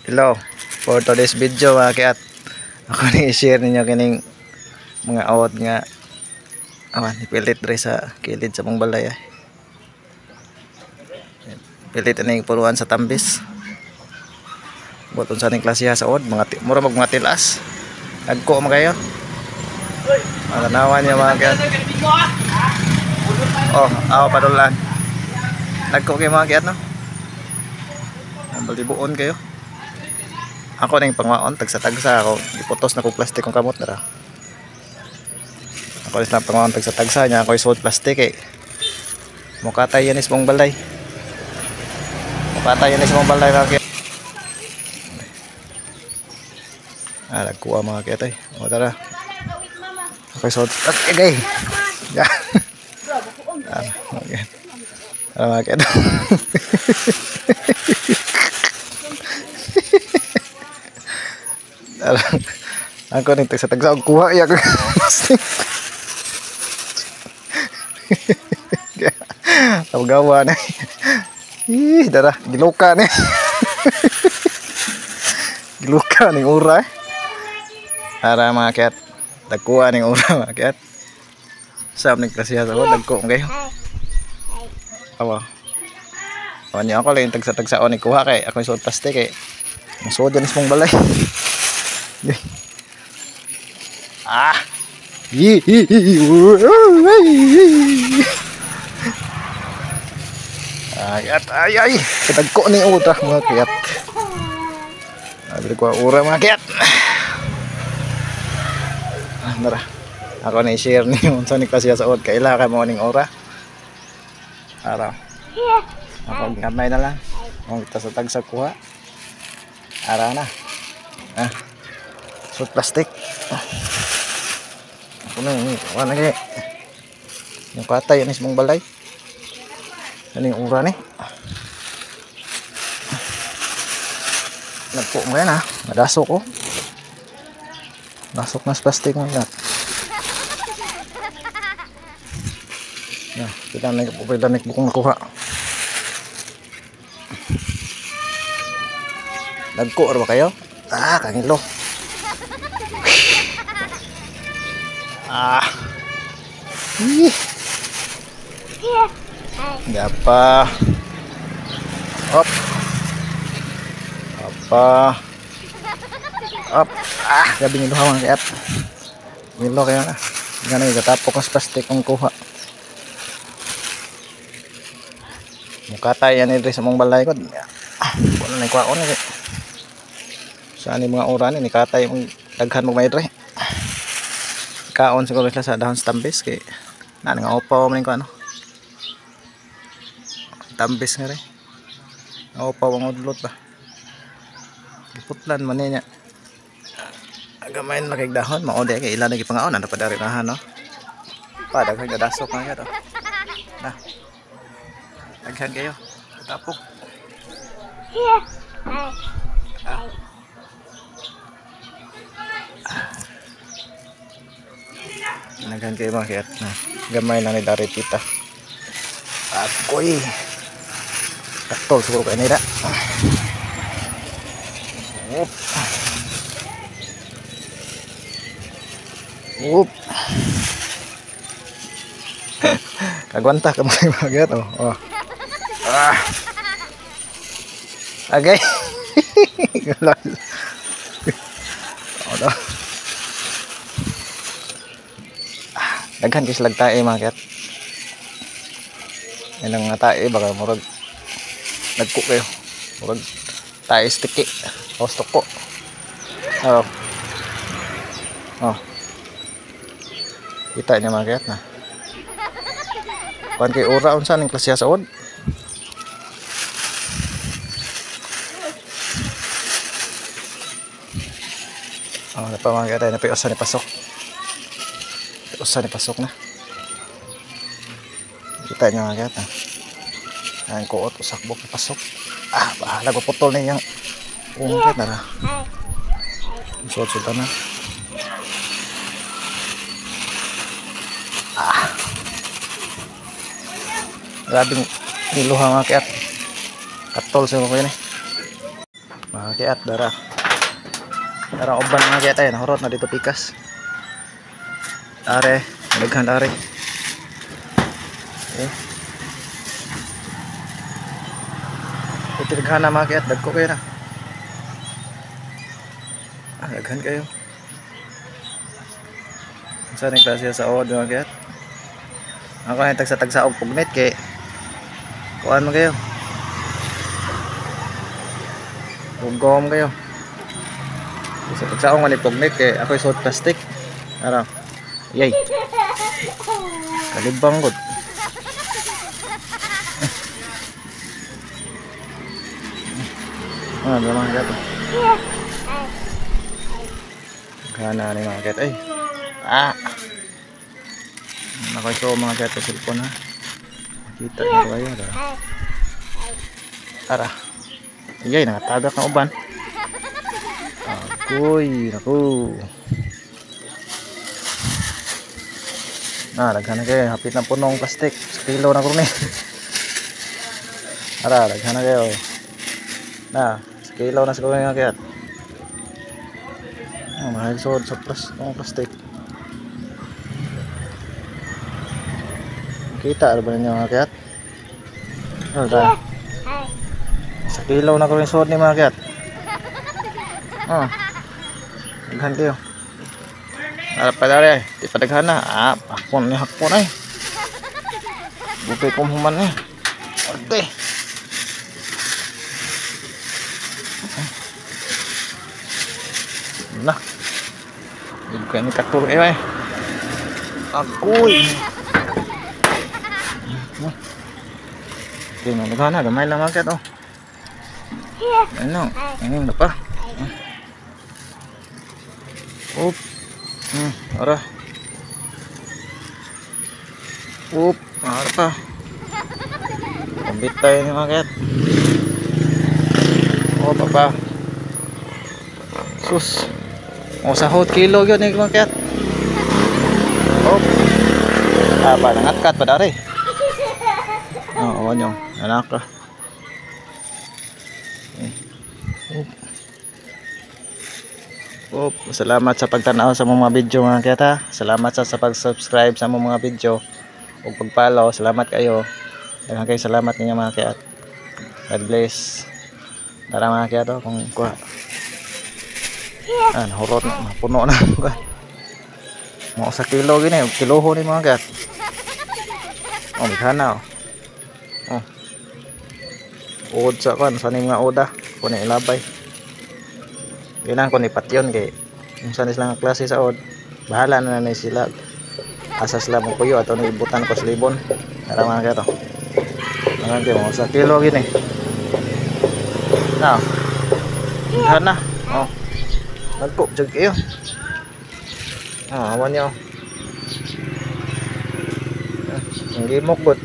Hello, for today's video mga kiat, ako ni i-share ninyo kining mga awat nga awan ipilit diri sa kilid sa mong balay. Pilit ining puruan sa tambis. Buot unsa ning klase sa od, mga mura mag mga tilas. Nagko man kayo. Tanawan niya mga kiat. Oh, aw padulan. Nagko kayo mga kiat no. Balibuon kayo. Ako ning pangwaon tagsa-tagsa ako, giputos na ko plastic kong kamot na ra. Ako ning pangwaon tagsa-tagsa nya ako isuod plastic eh. Mukatay yan is mong balay. Mukatay yan is mong balay mga kiat. Ah, nagkuha mga kiat ay. O tara. Ako isuod. Okay. Ya. Ah, okay. Tara mga kiat. Ako ning tagsa-tagsa og kuha iya ko. Gawa na. Ih, dara giluka ni. Giluka ning ura. Ara mga kiat. Dagkuha ning ura mga kiat. Sab ning klase sa dagko kayo. Awa. Awa niya ako lang tagsa-tagsa ni kuha kay ako isuod plastic kay. Musuod yan sa mong balay. Ah. Ay, at ay ay, kadagko ni ura mga kiat. Abi ko ura mga kiat. Ah, nara. Ako na i-share niyo unsa ni klase sa od kaila ka mo ning ura. Ara. Ako gamay na lang. Ang kita sa tagsa kuha. Ara na. Ah. Sud plastic. Ah. Ako na ni, wala na kay. Yung katay ani sa mong balay. Ano yung ura ni? Nagpo mo yan ha. Nadasok ko. Nasok na sa plastic mo yan. Yan. Pila na bukong nakuha. Nagko or ba kayo? Ah, kangilo. Ah. Ih. Gapa. Op. Apa. Op. Ah, gabi ngilo mga kiat. Ngilo kayo na. Ganun, gatapok ang plastic ang kuha. Mukatay yan diri sa mong balay ko. Ah, wala na kuhaon ni. Saan ni mga ura ni nikatay mong daghan mo may diri. Kaon siguro sila sa dahon sa tambis kay na nga upaw man ko ano. Tambis nga rin. Upaw ang udlot ba. Giputlan man niya. Agamayin lang kay dahon mao di kay ila na gipangaon ano pa dari nahan no. Pa daghan gadasok nga to. Na. Daghan kayo. Tapok. Ah. Daghan kayo mga kiat na. Gamay lang ni dari pita. Akoy. Taktol siguro kayo nila. Oop. Oop. Kagwanta ka mga kiat. Oh. Oh. Ah. Okay. Oh, no. Daghan kay silag tae mga kiat. Ilang nga tae baka murag nagko kayo. Murag tae sticky o stuko. Oh. Oh. Kita niya mga kiat na. Kuan kay ura unsa ning klase sa od? Oh, napa mga kiat ay usa ni pasok. Usa ni pasok na. Kita niyo mga kiat. Ang kuot usakbok ni pasok. Ah, bahala ko putol na niyang ungkit na ra. Suod-suod na. Ah. Grabe niluha mga kiat. Katol sa ko ini. Mga kiat dara. Dara uban mga kiat ay nahurot na dito pikas. Are, daghan are. Eh. Ito daghan na mga kiat, dagko kayo na. Ah, daghan kayo. Saan ang klase sa od mga kiat? Ako na tagsa-tagsa og pugnit kay kuan man kayo. Ugom kayo. Sa tagsaong man ni pugnit kay ako'y suot plastic. Ara. Yay. Kalibang gud. Ah, mga kiat. Gana ni mga kiat ay. Ah. Nako ito mga kiat sa cellphone ha. Kita na kayo dara. Tara. Ayay, nakatagak ng uban. Agoy, naku. Na, daghan na kayo. Hapit na punong plastic. Sa kilo na kurni. Tara, daghan na kayo. Na, sa kilo na siguro mga kiat. Oh, mahal sod sa plastic. Kita ba ninyo mga kiat? Ano? Sa kilo na ko yung suot ni mga kiat. Oh. Daghan kayo. Ara pa dere, di pa daghan na. Ah, hakpon ni hakpon ay. Bukay kong human ni. Orde. Na. Di ni katul eh. Agoy. Okay, daghan na gamay lang mga kiat oh. Ano? Ano na pa? Up. Ara. Up, ara pa. Kumbitay ni mga kiat. Oh, papa. Sus. Oh, sa hot kilo gyud ni mga kiat. Up. Ah, pa nangatkat pa dari. Oh, awan nyo. Anak ka. Oh, salamat sa pagtanaw sa mga video mga kiat ha. Salamat sa pag-subscribe sa mga video ug pag-follow. Salamat kayo. Daghang kayo salamat ninyo mga kiat. God bless. Tara mga kiat oh, kung kuha. Ah, nahurot na, puno na. Mga sa kilo gini, kiloho ni mga kiat. Oh, mighana oh. Oh. Uod sa kan, sa ning mga oda, kuno ilabay. Kailangan ko ni patyon kay kung saan sila nga klase sa od, bahala na na sila. Asa sila mo kuyo ato ni ibutan ko sa libon. Tara mga kiat oh. Mga kiat, mga sa kilo gini. Na. Daghan na. Oh. Nagko jud kayo. Ah, awan niyo. Ang gimok bot.